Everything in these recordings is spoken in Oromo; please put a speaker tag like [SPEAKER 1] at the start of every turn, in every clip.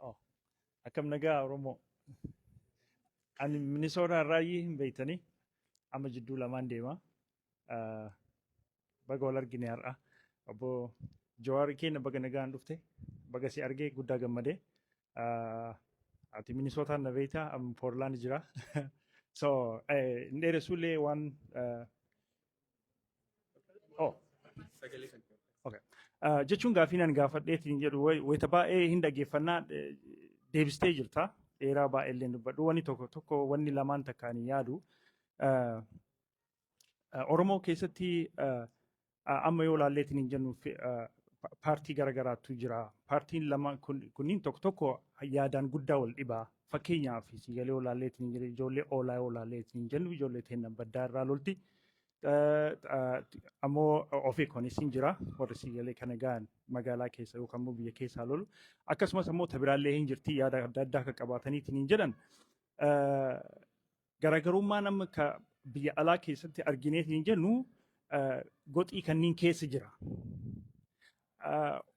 [SPEAKER 1] Oh, akkam nagaa Oromoo. Ani Minisootaa irraayyii hin beektanii, amma jidduu lamaan deema. Baga wal argine har'a. Obbo Jawaar keenya, baga nagaan dhufte. Baga si argee guddaa gammadee. Ati Minisootaan na beekta, amma Poorlaand jira. So, hin dheeressullee waan oh. Okay. Jechuun gaafii nan gaafadheetiin jedhu wayita baay'ee hin dhaggeeffannaa, deebistee jirta. Dheeraa baay'ee illee dubbadhu. Wanni tokko tokko, wanni lamaan takkaan yaadu. Oromoo keessatti amma yoo laalleetiin hin jennu, paartii garaagaraatu jira. Paartiin lama kunniin tokko tokko yaadaan guddaa wal dhibaa. Fakkeenyaaf, siigalee yoo laalleetiin hin jennu, ijoollee oolaa yoo laalleetiin hin jennu, ijoollee teenna baddaa irraa lolti. Ammoo ofii kunis hin jira, warri siigalee kana gahan magaalaa keessa yookaan immoo biyya keessaa lolu. Akkasumas ammoo tabiraallee hin jirti, yaada adda addaa akka qabaataniitiin hin jedhan. Garaagarummaan amma ka biyya alaa keessatti argineetiin hin jennu goxii kanneen keessa jira.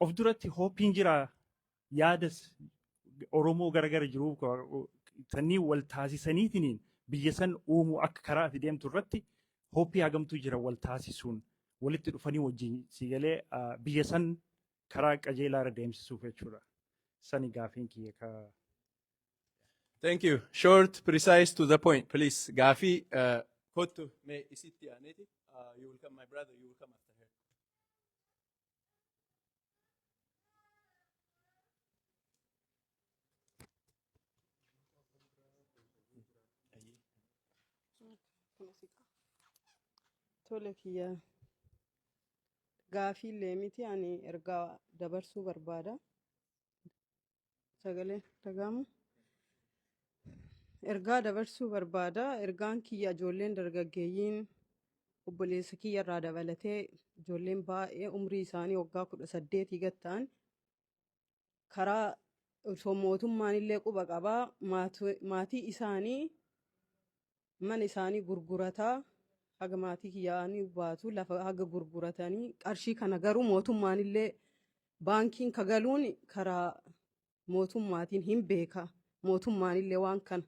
[SPEAKER 1] Of duratti hope-iin jira, yaadas Oromoo garagara jiru sanii wal taasisaniitiin biyya san uumuu akka karaa ati deemtu irratti hope hagamtuu jira, wal taasisuun walitti dhufanii wajjin siigalee biyya san karaa qajeelaa irra deemsisuuf jechuudha. Sani gaafiin kiyya ka.
[SPEAKER 2] Thank you. Short, precise, to the point, please. Gaafii kottu mee isitti aaneeti. You will come, my brother, you will come after her.
[SPEAKER 3] Tole, kiyya gaafiillee miti, ani ergaa dabarsuu barbaada. Sagalee dhaga'amu. Ergaa dabarsuu barbaada. Ergaan kiyya, ijoolleen dargaggeeyyiin obboleessa kiyya irraa dabalatee ijoolleen baay'ee umrii isaanii waggaa 18 gad ta'an karaa osoo mootummaan illee quba qabaa maatii isaanii mana isaanii gurgurataa, haga maatii kiyyaanii baatu lafa haga gurguratanii, qarshii kana garuu mootummaan illee baankiin kagaluun karaa mootummaatiin hin beeka. Mootummaan illee waan kana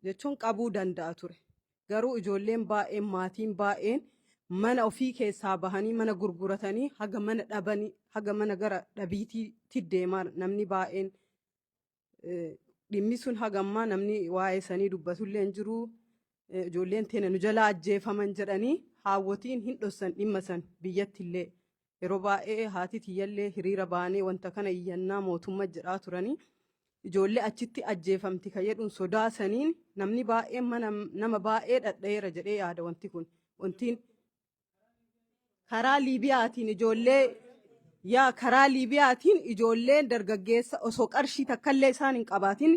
[SPEAKER 3] jechuun qabuu danda'a ture. Garuu ijoolleen baay'een, maatiin baay'een mana ofii keessaa bahanii mana gurguratanii haga mana dhabanii, haga mana gara dhabiitiitti deemaa namni baay'een. Dhimmi sun haga ammaa namni waa'ee sanii dubbatullee hin jiru. Ijoolleen teenya nu jalaa ajjeefaman jedhanii haawwotiin hin dhossan dhimma san biyyatti illee. Yeroo baay'ee haati tiyyallee hiriira baanee wanta kana iyyannaa mootummaa jedhaa turanii. Ijoollee achitti ajjeefamti kan jedhuun sodaa saniin namni baay'een mana nama baay'ee dhadha'eera jedhee yaada wanti kun. Wantiin karaa Liibiyaatiin ijoollee yaa karaa Liibiyaatiin ijoolleen dargaggeessa osoo qarshii takkallee isaan hin qabaatin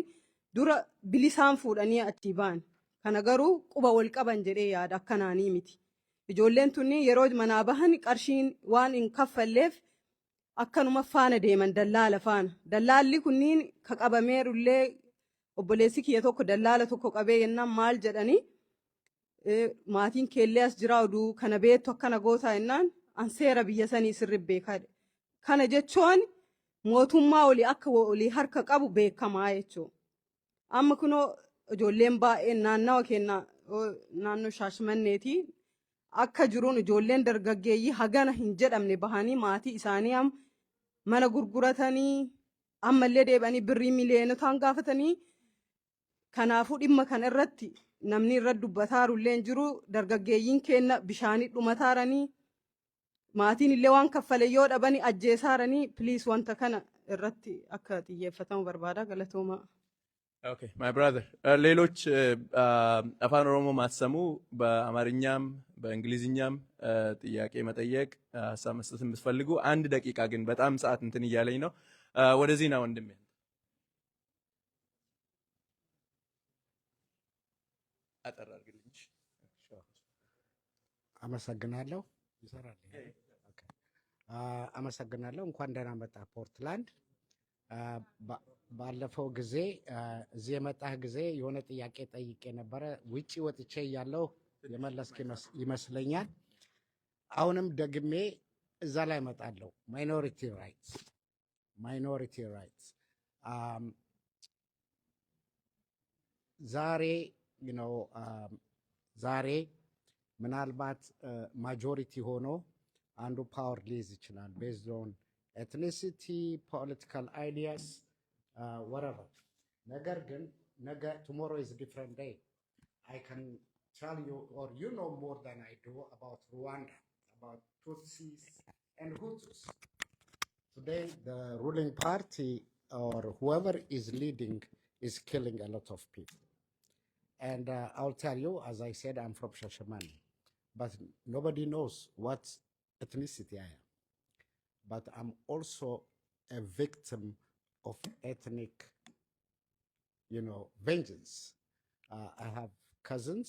[SPEAKER 3] dura bilisaan fuudhanii achii ba'an. Kana garuu quba wal qaban jedhee yaada, akkanaanii miti. Ijoolleen tunni yeroo manaa bahan qarshiin waan hin kaffalleef akkanuma faana deeman, dallaala faana. Dallaalli kunniin ka qabameerullee, obboleessi kiyya tokko dallaala tokko qabee jennaan, maal jedhanii, maatiin keellee as jira, oduu kana beektu akkana gootaa jennaan, an seera biyya sanii sirri beekaa jedhe. Kana jechuun mootummaa olii akka olii harka qabu beekamaa jechuudha. Amma kunoo ijoolleen baay'een naannawa keenya, naannoo Shaashimanneeti akka jiruun, ijoolleen dargaggeeyyii hagana hin jedhamne bahanii maatii isaanii mana gurguratanii ammallee deebi'anii birrii miliyonotaan gaafatanii. Kanaafuu dhimma kana irratti namni irra dubbataaru illee hin jiru. Dargaggeeyyiin keenya bishaanii dhumataaranii, maatiin illee waan kaffale yoo dhabanii ajjeesaaranii. Please, wanta kana irratti akka xiyyeeffatamu barbaada. Galatoomaa.
[SPEAKER 2] Okay, my brother. ሌሎች አፋን ኦሮሞ ማትሰሙ በአማርኛም በእንግሊዝኛም ጥያቄ መጠየቅ፣ ሀሳብ መስጠት የምትፈልጉ አንድ ደቂቃ ግን፣ በጣም ሰዓት እንትን እያለኝ ነው። ወደዚህ ና ወንድሜ። አጠር አድርግልኝ።
[SPEAKER 4] አመሰግናለሁ። ይሰራል። Okay። አመሰግናለሁ። እንኳን ደህና መጣህ ፖርትላንድ። ባለፈው ጊዜ እዚህ የመጣህ ጊዜ የሆነ ጥያቄ ጠይቄ ነበረ። ውጪ ወጥቼ እያለሁ የመለስክ ይመስለኛል። አሁንም ደግሜ እዛ ላይ እመጣለሁ። Minority rights, minority rights. ዛሬ ዛሬ ምናልባት majority ሆኖ አንዱ power ሊይዝ ይችላል based on ethnicity, political ideas, whatever። ነገር ግን ነገ tomorrow is different day. I can tell you, or you know more than I do about Rwanda, about Tutsis and Hutus. Today, the ruling party or whoever is leading is killing a lot of people. And I'll tell you, as I said, I'm from Shashamane, but nobody knows what ethnicity I am. But I'm also a victim of ethnic vengeance. I have cousins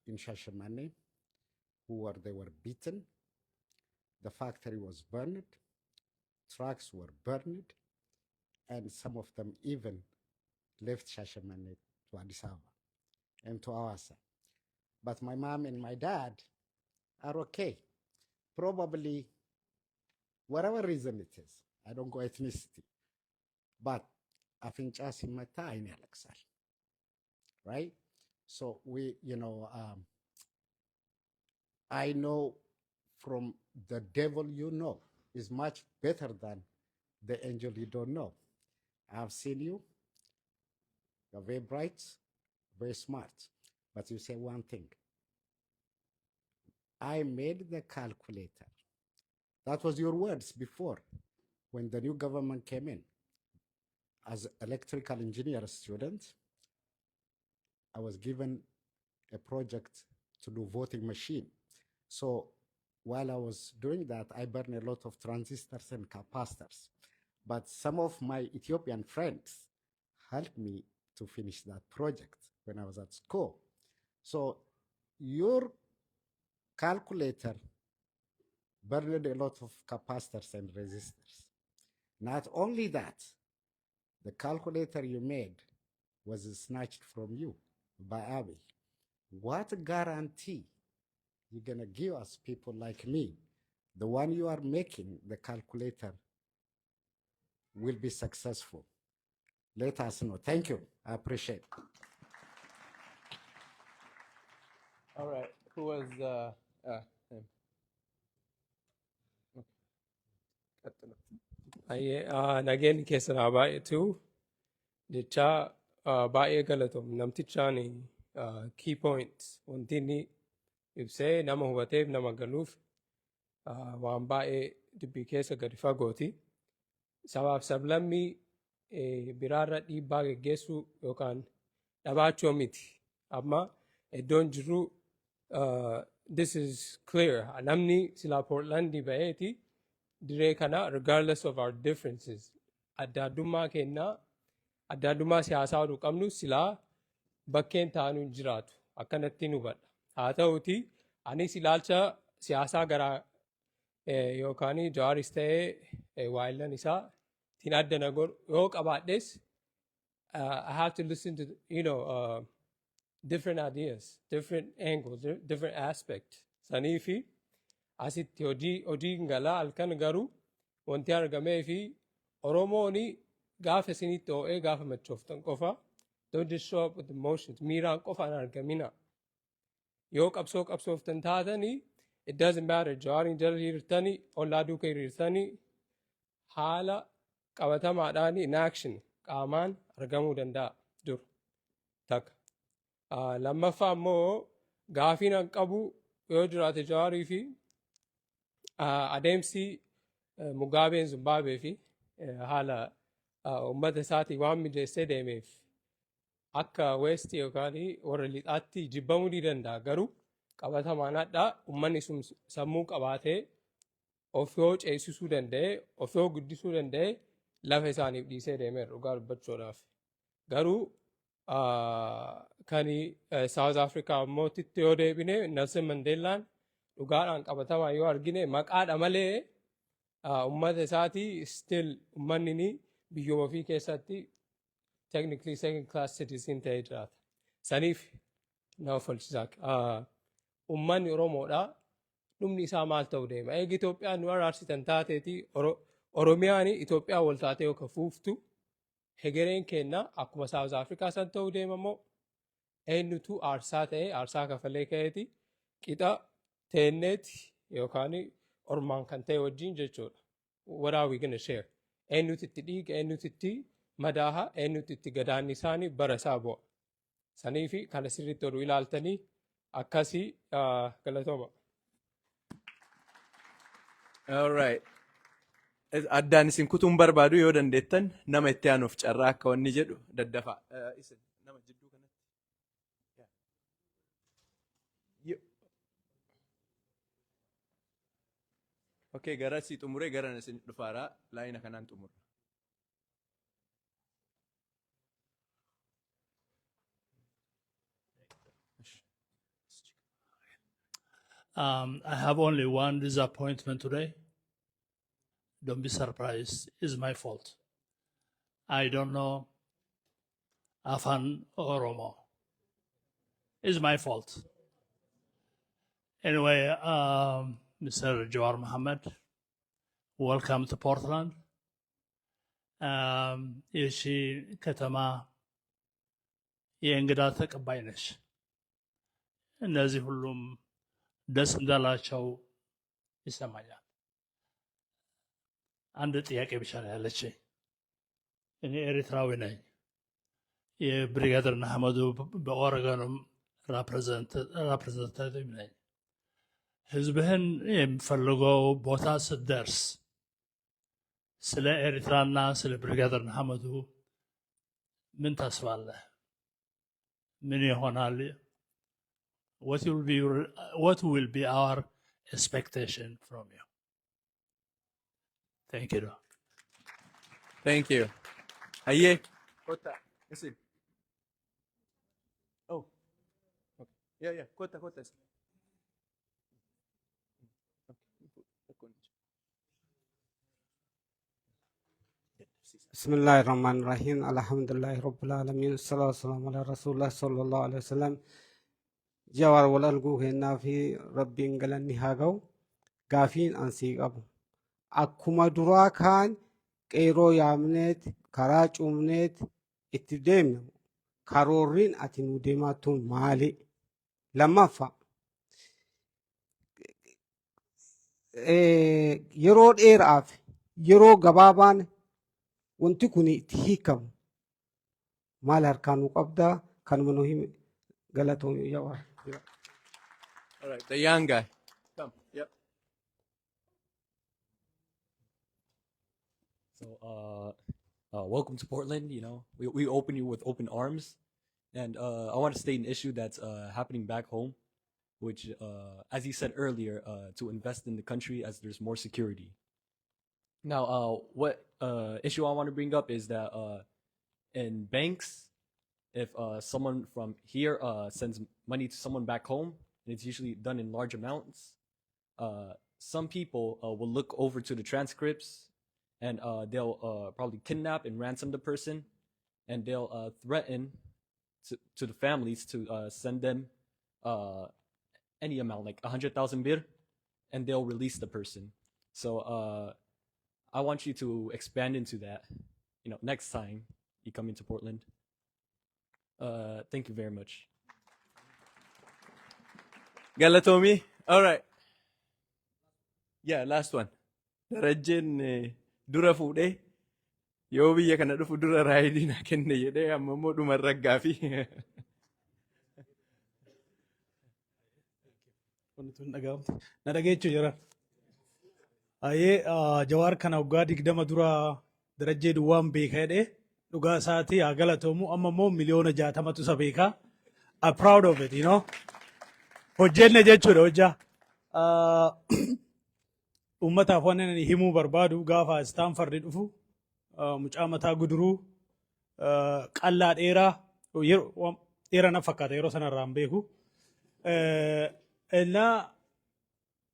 [SPEAKER 4] in Shashamane who were they were beaten. The factory was burned, trucks were burned, and some of them even left Shashamane to Addis Ababa and to Awasa. But my mom and my dad are okay. Probably, whatever reason it is, I don't go ethnicity, but አፍንጫ ሲመታ አይን ያለቅሳል, right? So we, you know, um, I know from the devil you know is much better than the angel you don't know. I've seen you. You're very bright, very smart. But you say one thing. "I made the calculator." That was your words before when the new government came in. As electrical engineer student, I was given a project to do voting machine. So while I was doing that, I burned a lot of transistors and capacitors. But some of my Ethiopian friends helped me to finish that project when I was at school. So your calculator burned a lot of capacitors and resistors. Not only that, the calculator you made was snatched from you by Abiy. What guarantee you gonna give us, people like me, the one you are making, the calculator, will be successful? Let us know. Thank you. I appreciate.
[SPEAKER 2] All right. Who was him? Okay. ቀጥሉ።
[SPEAKER 5] Baay'ee nageenyi keessan haa baay'atu jecha baay'ee galatoom namtichaan key points wanti inni ibsee nama hubateef nama galuuf waan baay'ee dubbii keessa gadi fagooti. Sabaaf sablammii biraarra dhiibbaa geggeessuu yookaan dhabaachuu miti. Amma iddoon jirru, this is clear. Namni silaa Portlandii ba'eeti diree kana, regardless of our differences, adda addummaa kennaa, adda addummaa siyaasaa oduu qabnu, silaa bakkeen taanuu hin jiraatu akkanatti nu hubadha. Haa ta'uti anis ilaalcha siyaasaa garaa yookaan Jawaaris ta'ee waayillan isaa ittiin adda na godhu yoo qabaadhes, I have to listen to different ideas, different angles, different aspects. Sanii fi asitti hojii hojii galaa halkan garuu wanti argamee fi Oromooni gaafa isinitti ho'ee gaafa machooftan qofa, don't just show up with emotions, miiraan qofa hin argamina. Yoo qabsoo qabsooftan taatanii, it doesn't matter Jawaariin jala hiriirtanii, ollaa duuka hiriirtanii, haala qabatamaadhaan in action qaamaan argamuu danda'a dur takka. Lammaffaa immoo gaafiin an qabu yoo jiraate Jawaarii fi adeemsi Mugaabeen Zimbaabuwee fi haala uummata isaatii waan mijeessee deemeef akka West yookaan warra lixaatti jibbamuu ni danda'a, garuu qabatamaan hadhaa uummanni sun sammuu qabaatee of yoo ceesisuu danda'e, of yoo guddisuu danda'e, lafa isaaniif dhiisee deemeera dhugaa dubbachuudhaaf. Garuu kan South Africa mootitti yoo deebine, Nelson Mandeellaan dhugaadhaan qabatamaa yoo argine maqaadha malee uummata isaatii still uummanni ni biyyuma ofii keessatti technically second class citizen ta'ee jiraata. Saniif nama falchisaa. Uummanni Oromoodha. Dhumni isaa maal ta'uu deema? Eegi Itoophiyaan nu araarsitan taateeti. Oromiyaan Itoophiyaa wal taatee yoo kafuuftu, hegereen kenna akkuma South Africa san ta'uu deemamoo, eenyutu aarsaa ta'ee aarsaa kafalee ka'eeti qixa teenneeti yookaan ormaan kan ta'e wajjin jechuudha. What are we gonna share? Eenyutu itti dhiiga, eenyutu itti madaaha, eenyutu itti gadaanni isaanii bara isaa bu'a? Sanii fi kana sirriitti oduu ilaaltanii akkasii, galatooma.
[SPEAKER 2] All right. Addaan isin kutuun barbaadu, yoo dandeettan nama itti aanuuf carraa akka wanni jedhu daddafaa. Isin nama jidduu kanatti. Yeah. Okay, gara si xumuree gara isin dhufaaraa laayina kanaan xumurra.
[SPEAKER 6] I have only one disappointment today. Don't be surprised. It's my fault. I don't know Afan Oromo. It's my fault. Anyway, Mr. Jawar Mohammed, welcome to Portland. ይህቺ ከተማ የእንግዳ ተቀባይ ነች። እነዚህ ሁሉም ደስ እንዳላቸው ይሰማኛል። አንድ ጥያቄ ብቻ ነው ያለችኝ። እኔ ኤሪትራዊ ነኝ። የብሪጋደር ንሓመዱ በኦረገንም representative ነኝ። ህዝብህን የሚፈልገው ቦታ ስትደርስ ስለ ኤርትራና ስለ ብሪጋደር ንሓመዱ ምን ታስባለህ? ምን ይሆናል? What will be our expectation from you? Thank you.
[SPEAKER 2] Thank you. Ayyee. Kottaa. Isin. Oh. Okay. Yeah. Kottaa, kottaa isin. Okay.
[SPEAKER 7] بسم الله الرحمن الرحيم، الحمد لله رب العالمين، الصلاة والسلام على رسول الله صلى الله عليه وسلم. Jawaar, wal arguu kennaa fi Rabbiin galanni haa ga'u. Gaafiin ansii qabu, akkuma duraa kaan qeeroo yaamneet karaa cuumneet itti deemne, karoorriin ati nu deemaattuun maali? Lammaffaa, yeroo dheeraaf yeroo gabaabaan wanti kun itti hiikamu maal harkaa nu qabdaa? Kanuma nu himi, galatoomi, Jawaar.
[SPEAKER 2] All right, the young guy. Come. Yep.
[SPEAKER 8] So, welcome to Portland. We open you with open arms, and I want to state an issue that's happening back home, which, as you said earlier, to invest in the country as there's more security. Now, what issue I want to bring up is that in banks, if someone from here sends money to someone back home, and it's usually done in large amounts, some people will look over to the transcripts and they'll probably kidnap and ransom the person, and they'll threaten to the families to send them any amount, like 100,000 birr, and they'll release the person. So I want you to expand into that next time you come into Portland. Thank you very much.
[SPEAKER 2] Galatoomi. All right. Yeah, last one. Darajjeen dura fuudhee yoo biyya kana dhufu dura ride naa kenne jedhee, amma immoo dhuma raggaa fi.
[SPEAKER 9] Wanti tun dhaga'amte. Na dhageechuu jira. Ayyee, Jawaar kana waggaa 20 dura Darajjee duwwaan beeka jedhee, dhugaa isaatii haa galatoomu. Amma immoo miliyoona 60tu isa beeka. I'm proud of it. Hojjenne jechuudha hojjaa. Uummataaf waan inni himuu barbaadu, gaafa Stanford dhufu mucaa mataa guduruu, qallaa, dheeraa, yeroo dheeraa na fakkaata, yeroo sanarraa hin beeku. Innaa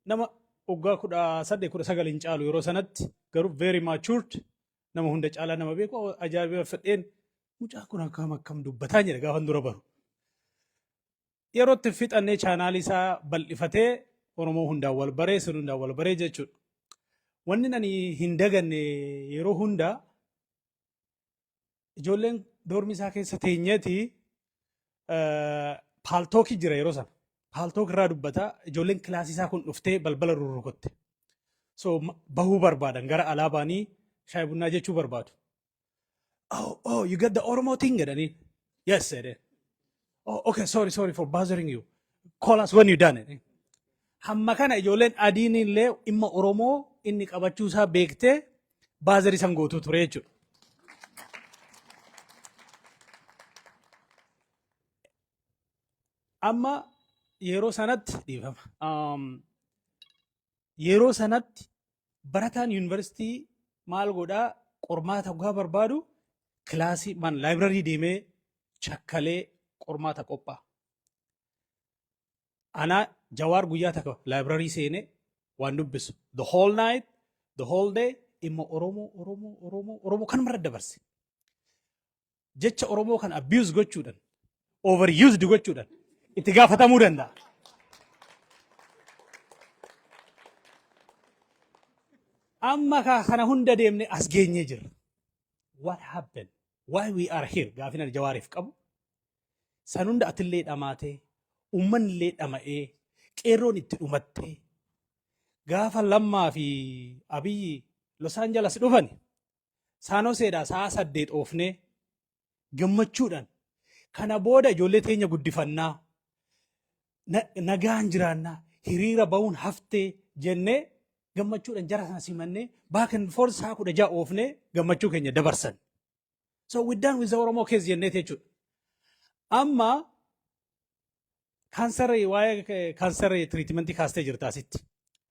[SPEAKER 9] nama waggaa 18, 19 hin caalu yeroo sanatti, garuu very matured, nama hunda caalaa nama beeku. Ajaa'iba fedheen, mucaa kun akkam akkam dubbataa jira gaafa dura baru. Yeroo itti fixannee channelii isaa bal'ifatee Oromoo hundaan wal baree, sun hundaan wal baree jechuudha. Wanni ani hin daganne, yeroo hunda ijoolleen dormii isaa keessa teenyeeti, Paltalkii jira yeroo sana. Paltalk irraa dubbata, ijoolleen kilaasii isaa kun dhuftee balbala rurrukutte. So bahuu barbaadan, gara alaa baanii shaayii bunnaa jechuu barbaadu. Oh, you get the Oromo thing" jedhanii. "Yes," jedheen. "Oh, okay, sorry, sorry for bothering you. Call us when you done it." Hamma kana ijoolleen adiin illee dhimma Oromoo inni qabachuu isaa beektee bother isan gootuu ture jechuudha. Amma yeroo sanatti, dhiifama. Yeroo sanatti barataan yuunivarsiitii maal godhaa? Qormaata dhugaa barbaadu kilaasii man library deemee chakkalee qormaata qophaa'a. Anaa Jawaar guyyaa takka library seenee waan dubbisu. The whole night, the whole day dhimma Oromoo, Oromoo, Oromoo, Oromoo kanumarra dabarse. Jecha Oromoo kan abuse gochuudhaan, overused gochuudhaan itti gaafatamuu danda'a. Amma kana hunda deemne as geenyee jirra. What happened? Why we are here? Gaafin ani Jawaariif qabu. San hunda atillee dhamaatee, uummanni illee dhama'ee, qeerroon itti dhumattee, gaafa Lammaa fi Abiyyi Los Angeles dhufani, San Joseedhaa sa'a 8 oofnee gammachuudhaan, kana booda ijoollee teenya guddifannaa, nagaan jiraannaa, hiriira bahuun haftee jennee gammachuudhaan jara sana simannee back and forth sa'a 16 oofnee gammachuu keenya dabarsan. So we done with the Oromo case jennee jechuudha. Amma kaansarii, waa'ee kaansarii treatmentii kaastee jirta asitti.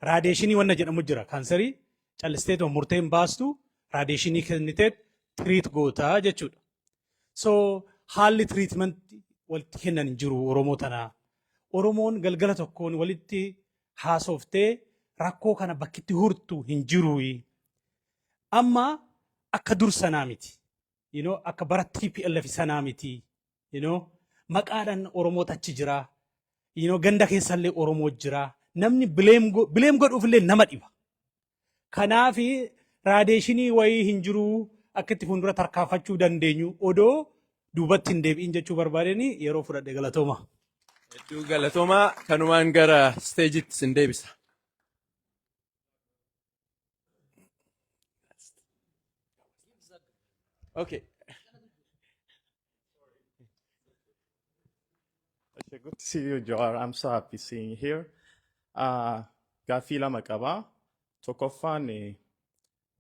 [SPEAKER 9] Radiationii wanna jedhamu jira. Kaansarii callisteetuma murteen baastu, radiationii kennitee treat gootaa jechuudha. So haalli treatmentii walitti kennan hin jiru Oromoo tanaa. Oromoon galgala tokkoon walitti haasoftee rakkoo kana bakkitti hurtu hin jiru. Amma akka dur sanaa miti. Akka bara TPLF sanaa miti. Maqaadhaan Oromoota achi jira. Ganda keessallee Oromoo jira. Namni blame godhuufillee nama dhiba. Kanaafi radiationii wayii hin jiru akka itti fuuldura tarkaanfachuu dandeenyu odoo duubatti hin deebi'in jechuu barbaadeni yeroo fudhadhe, galatooma.
[SPEAKER 2] Hedduu galatoomaa, kanumaan gara stageitti sin deebisa. Okay.
[SPEAKER 10] Okay, good to see you, Jawar. I'm so happy seeing you here. Gaaffii lama qaba. Tokkoffaan,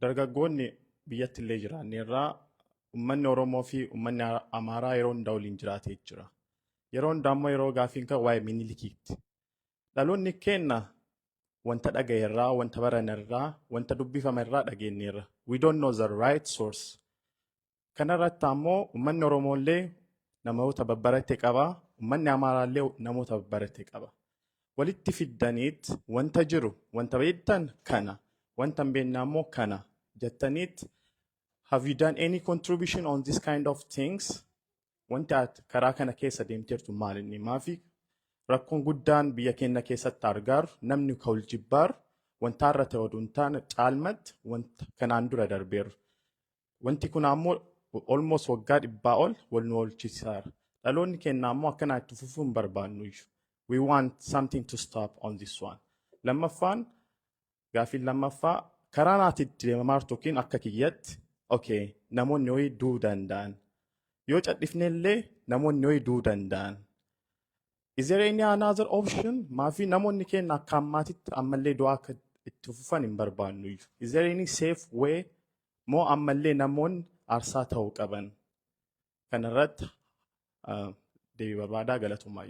[SPEAKER 10] dargaggoonni biyyatti illee jiraanneerraa uummanni Oromoo fi uummanni Amaaraa yeroo hundaa waliin jiraatee jira. Yeroo hundaa immoo yeroo gaaffiin kan waa'ee Minilikiitti. Dhaloonni keenna wanta dhagayeerraa, wanta baranirraa, wanta dubbifamerraa dhageenyeerra. We don't know the right source. Kanarratti ammoo uummanni Oromoo illee namoota babbarate qaba. Uummanni Amaaraa illee namoota babbarate qaba. Walitti fiddaniit wanta jiru, wanta beektan kana, wanta hin beekne ammoo kana jettaniit, have you done any contribution on this kind of things? Wanti ati karaa kana keessa deemteertu maal inni? Maafi rakkoon guddaan biyya keenya keessatti argaaru namni ka wal jibbaaru wanta har'a ta'e oduu hin taane caalmatti wanta kanaan dura darbeeru. Wanti kun ammoo almost waggaa 100 ol wal nu oolchisaara. Dhaloonni keenya ammoo akkanaa itti fufuu hin barbaannu iyyuu. We want something to stop on this one. Lammaffaan, gaaffiin lammaffaa, karaa naati itti deemamaa jirtu yookiin akka kiyyatti, okay, namoonni wayii du'uu danda'an. Yoo cadhifne illee namoonni wayii du'uu danda'an. Is there any another option? Maafi namoonni keenya akka ammaatitti ammallee du'aa akka itti fufan hin barbaannu iyyuu. Is there any safe way moo ammallee namoonni aarsaa ta'uu qaban? Kanarratti deebii barbaadaa, galatoomaa.